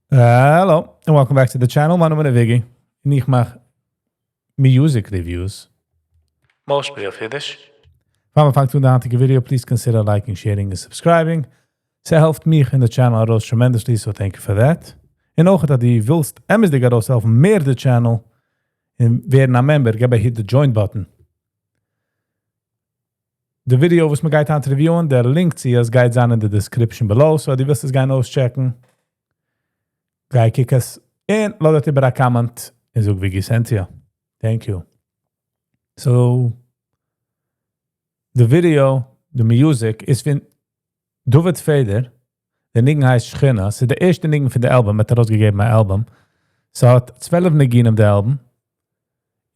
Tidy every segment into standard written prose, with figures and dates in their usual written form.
Hello, and welcome back to the channel. מיין נאמען איז Viggy, און איך מאך music reviews. Mostly אויף אידיש. פאר מען פאנגט אן די היינטיגע video, please consider liking, sharing און subscribing. ס'העלפט מיך און די channel ארויס tremendously, so thank you for that. און אויך אז דו ווילסט אמת'דיג ארויסהעלפן מער די channel און ווערן א member, געב א hit די join button. די ווידיאו וואס מען גייט היינט review ען, דער link צו עס גייט זיין אין די description below, so אז דו ווילסט עס גיין אויסטשעקן, גיי קוק עס און לאז דארט איבער א comment און זאג Viggy sent you. Thank you. So, די ווידיאו, די music, איז פון דוד פעדער, די ניגון הייסט שכינה, ס'איז די ערשטע ניגון פון די album, מ'האט ארויסגעגעבן א album, ס'האט 12 ניגונים די album,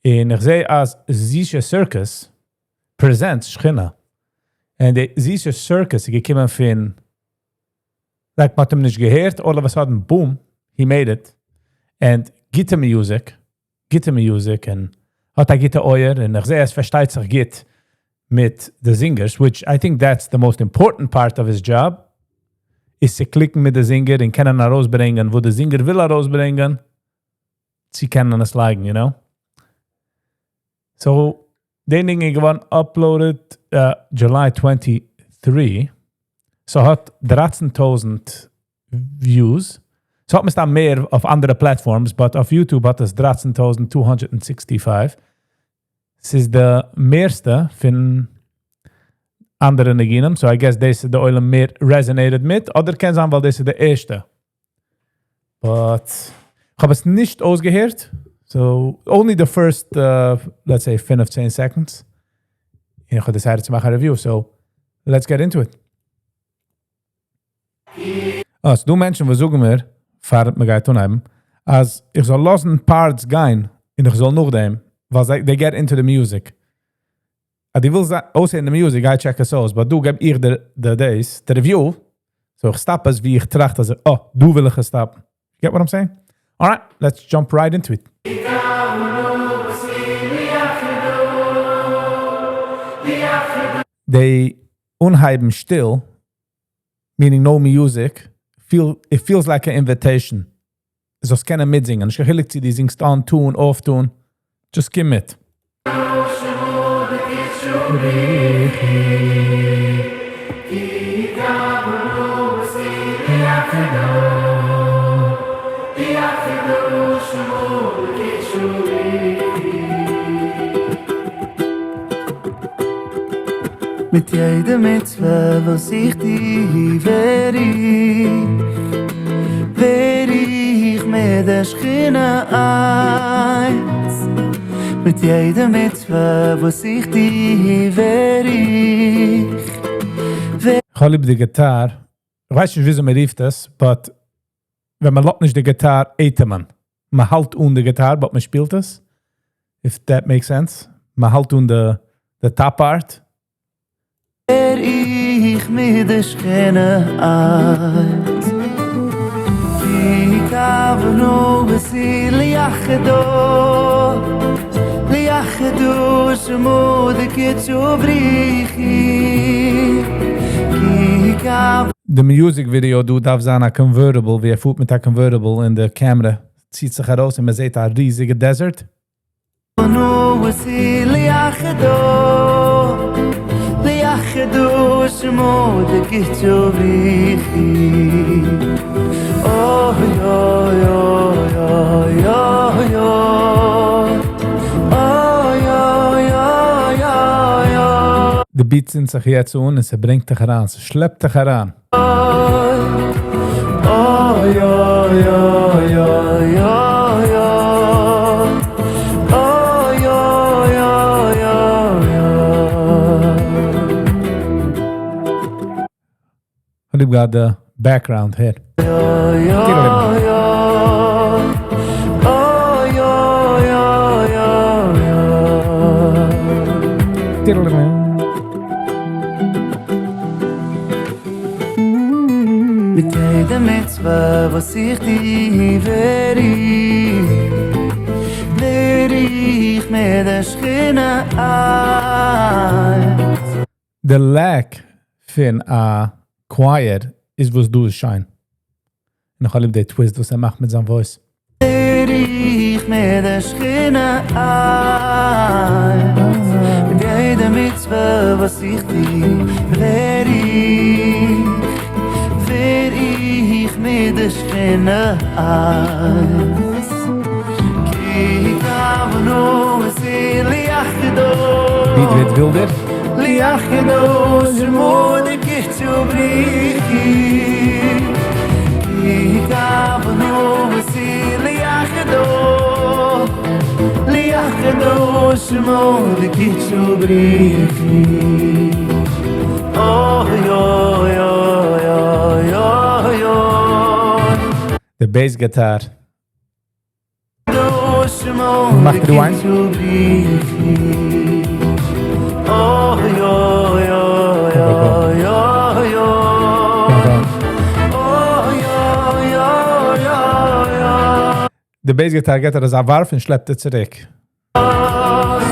און איך זעה אז זישע Circus presents שכינה, און די זישע Circus איז געקומען פון, like מ'האט אים נישט געהערט, all of a sudden boom, he made it, and גוטע music, גוטע music, און האט א גוטע אויער, און איך זעה עס פארשטייט זיך גוט מיט די singers, which I think that's the most important part of his job, איז צו click ן מיט די singer און קענען ארויסברענגען וואס די singer וויל ארויסברענגען, צו קענען עס לייגן, you know. So, די ניגון איז געווארן uploaded July 23, ס'האט 13,000 views, ס'האט מסתם מער אויף אנדערע platforms, but אויף YouTube האט עס 13,265. ס'איז די מערסטע פון אנדערע ניגונים, so I guess דאס איז די עולם מער resonated מיט, אדער קען זיין ווייל דאס איז די ערשטע. But איך האב עס נישט אויסגעהערט, so only the first let's say 15 seconds. און איך האב decided צו מאכן א review, so let's get into it. אה, ס'דא מענטשן וואס זאגן מיר, פאר מ'גייט אנהייבן, אז איך זאל לאזן parts גיין, און איך זאל נאכדעם, ווייל זיי, they get into the music. אז דו ווילסט אויסהערן די music, גיי check עס אויס, but דא געב איך דיר די דאס, די review, so איך stop עס ווי איך טראכט אז, oh, דא וויל איך עס stop ן. Get what I'm saying? Alright, let's jump right into it. די אנהייבן שטיל, meaning no music, feel, it feels like an invitation. זאלסט קענען מיטזינגען. נישט קיין חילוק צו דו זינגסט on tune, off tune. Just קום מיט. מיט יעדע מצוה וואס איך טו ווער איך, ווער איך מיט דער שכינה איינס. מיט יעדע מצוה וואס איך טו ווער איך, ווער. כ'האב ליב די גיטאר, כ'ווייס נישט וויאזוי מ'רופט עס, but ווען מ'לאזט נישט די גיטאר אטעמען, מ'האלט אן די גיטאר but מ'שפילט עס, if that makes sense, מ'האלט אן די top part. ווער איך מיט די שכינה איינס. כי כוונו בשיא ליחדו ליחדו שמו דקדשו בריחי כי כוונו. די music video דא דארף זיין א convertible ווי ער פארט מיט א convertible און די camera ציט זיך ארויס און מען זעט א ריזיגע desert. די beat צינדט זיך יעצט אן און ס'ברענגט דיך אריין, ס'שלעפט דיך אריין. כ'האב ליב געהאט די background הער. מיט יעדע מצוה וואס איך טו ווער איך, ווער איך מיט דער שכינה איינס. די lack פון א choir איז וואס דא איז שיין. און איך האב ליב די twist וואס ער מאכט מיט זיין voice. איך מיט דער שכינה איינס, מיט יעדע מצוה וואס איך טו, ווער איך, ווער איך מיט דער שכינה איינס. כי כוונו עשי ליחדו. Beat ווערט ווילדער. ליחדו שמו דקדשו בריחי כי כוונו עשי ליחדו ליחדו שמו דקדשו בריחי אוי אוי אוי אוי אוי אוי The bass guitar. שמו מאכט rewind. דקדשו בריחי אוי אוי אוי אוי אוי אוי אוי אוי אוי אוי אוי The bass guitar געט ער אזא ווארף און שלעפט ער צוריק.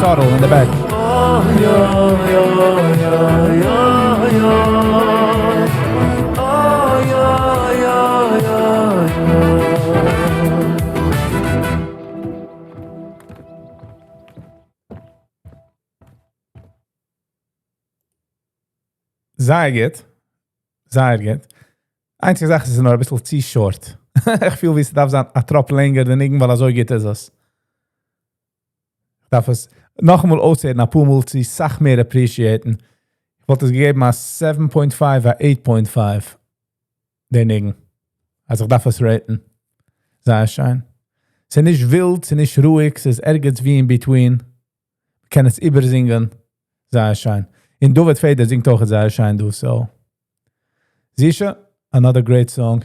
Subtle in the back. אוי אוי אוי אוי אוי אוי אוי אוי אוי אוי. זייער גוט. זייער גוט. איינציגע זאך איז נאר א ביסל צו short. איך פיל ווי עס דארף זיין א טראפ לענגער די ניגון, ווייל אזוי גוט איז עס. דארף עס נאכאמאל אויסהערן, א פאר מאל צו סאך מער appreciate ן. איך וואלט עס געגעבן א 7.5, א 8.5. דער ניגון. אז איך דארף עס rate ן. זייער שיין. ס'איז נישט ווילד, ס'איז נישט רואיג, ס'איז ערגעץ ווי in between. מ'קען עס איבערזינגען. זייער שיין. און דוד פעדער זינגט אויך זייער שיין דא, so. זישע, another great song.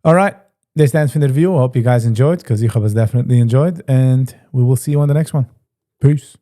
Alright, this ends פון the review. I hope you guys enjoyed, because איך האב עס definitely enjoyed. And we will see you on the next one. Peace.